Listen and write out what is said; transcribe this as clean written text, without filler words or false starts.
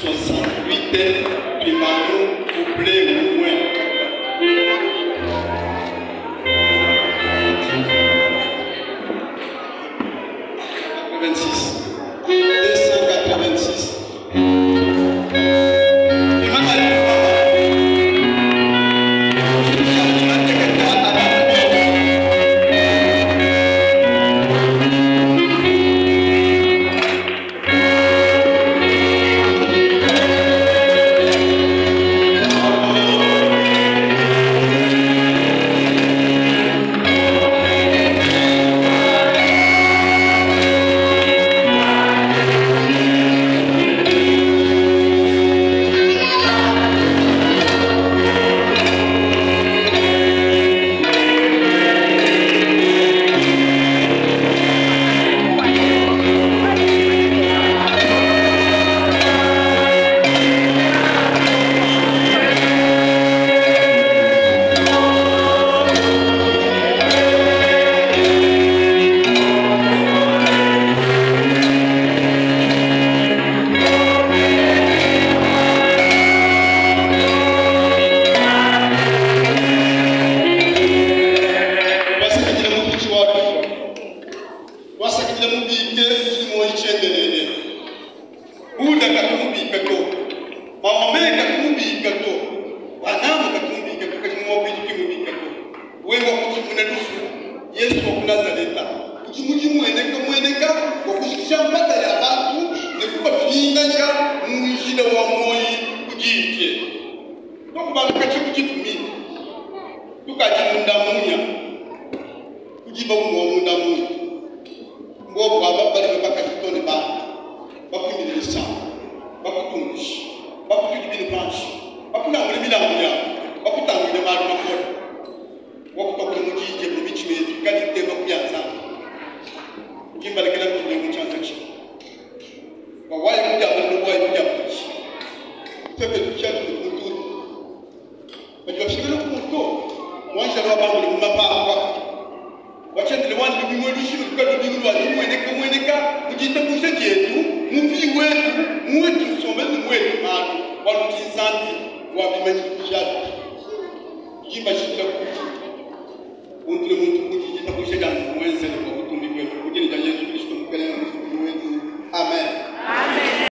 268 tuimanu couple umwe. 86. 286. Wasakidile Mufuki wa lufu. Wasakidile mubike udi muoyi tshiendelele. Buda katu mubike to. Mahomet katu mubike to. Branham katu mubike to. Kadi muakuidi ki mubike to. Wewe wakutshimuna lufu, Yesu wa ku Nazaleta, udi mudimueneke mueneka bua kujikija mpata ya bantu ne kubapingaja mu njila wa muoyi ku diyi diebe. Tuakubanga katshia ku ditumina. Tukadi munda munya. Kudiba umue wa munda munya. Mbobu aba balume bakaji too ne bana, bakuimbile misambu, bakutumbishe, bakutue binu panshi, bakulambule milambu yabu, bakutanguile malu makole. Wakutua kule mu diyi diebe ne mitshima yetu ikale itema ku bia Nzambi. Ndi mbalekela mpindieu mu tshianza tshiebe, bua waye kudiambula ne waye kudiambuluisha. Tuetu tushale ne ku mutu. Badi bapingana ku mutu, muanjelo wabambule mu mapapa. Watshiendele wandi lumingu elu lushima luka lumingu lua dimueneka mueneka mu ditabuja dietu mu mvii wetu mu wetu nsombelu ne mu etu malu, bualu ndi Nzambi wa bimanyinu bijadika. Ndi mbashikila kudi muntu ne muntu kudi ditabuja dia muenzele bua